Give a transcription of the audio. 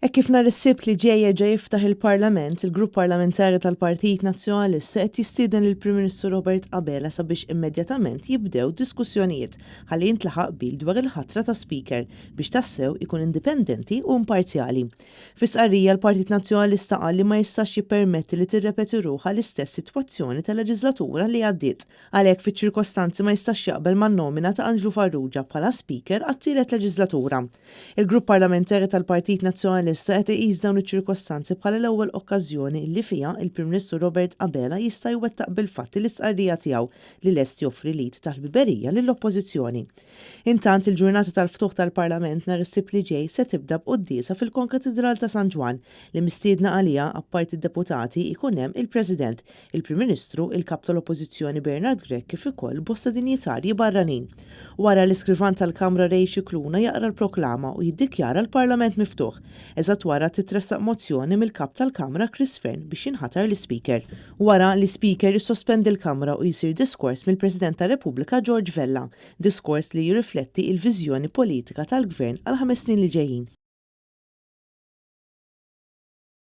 Hekk kif nhar is-Sibt li ġej jerġa' jiftaħ il-Parlament, il-Grupp Parlamentari tal-Partit Nazzjonalista qed jistieden lill-Prim Ministru Robert Abela sabiex immedjatament jibdew diskussjonijiet ħalli jintlaħaq qbil dwar il-ħatra ta' Speaker biex tassew ikun indipendenti u imparzjali. Fi stqarrija l-Partit Nazzjonalista qal li ma jistax jippermetti li tirrepeti ruħha l-istess sitwazzjoni tal-leġiżlatura li għaddiet. Għalhekk fiċ-ċirkostanzi ma jistax jaqbel man-nomina ta' Anġlu Farrugia bħala Speaker għat-tielet leġiżlatura. Il-Grupp Parlamentari tal-Partit Nazzjonalista qed iqis dawn iċ-ċirkostanzi bħala l-ewwel okkażjoni li fiha il-Prim Ministru Robert Abela jista' jwettaq bil-fatti l-istqarrija tiegħu li lest joffri l-id tal-ħbiberija lill-Oppożizzjoni. Intant, il-ġurnata tal-ftuħ tal-Parlament nhar is-Sibt li ġej se tibda b'quddiesa fil-Konkatidral ta' San Ġwann li mistiedna għaliha apparti d-deputati jkun hemm il-President, il-Prim Ministru, il-Kap tal-Oppożizzjoni Bernard Grech kif ukoll bosta dinjitarji barranin. Wara, l-Iskrivan tal-Kamra Ray Scicluna jaqra l-proklama u jiddikjara l-Parlament miftuħ. Eżatt wara titressaq mozzjoni mill-Kap tal-Kamra Chris Fearne biex jinħatar l-Ispeaker. Wara, l-Ispeaker jissospendi l-Kamra u jsir diskors mill-President tar-Repubblika George Vella, diskors li jirrifletti l-viżjoni politika tal-Gvern għall-ħames snin li ġejjin.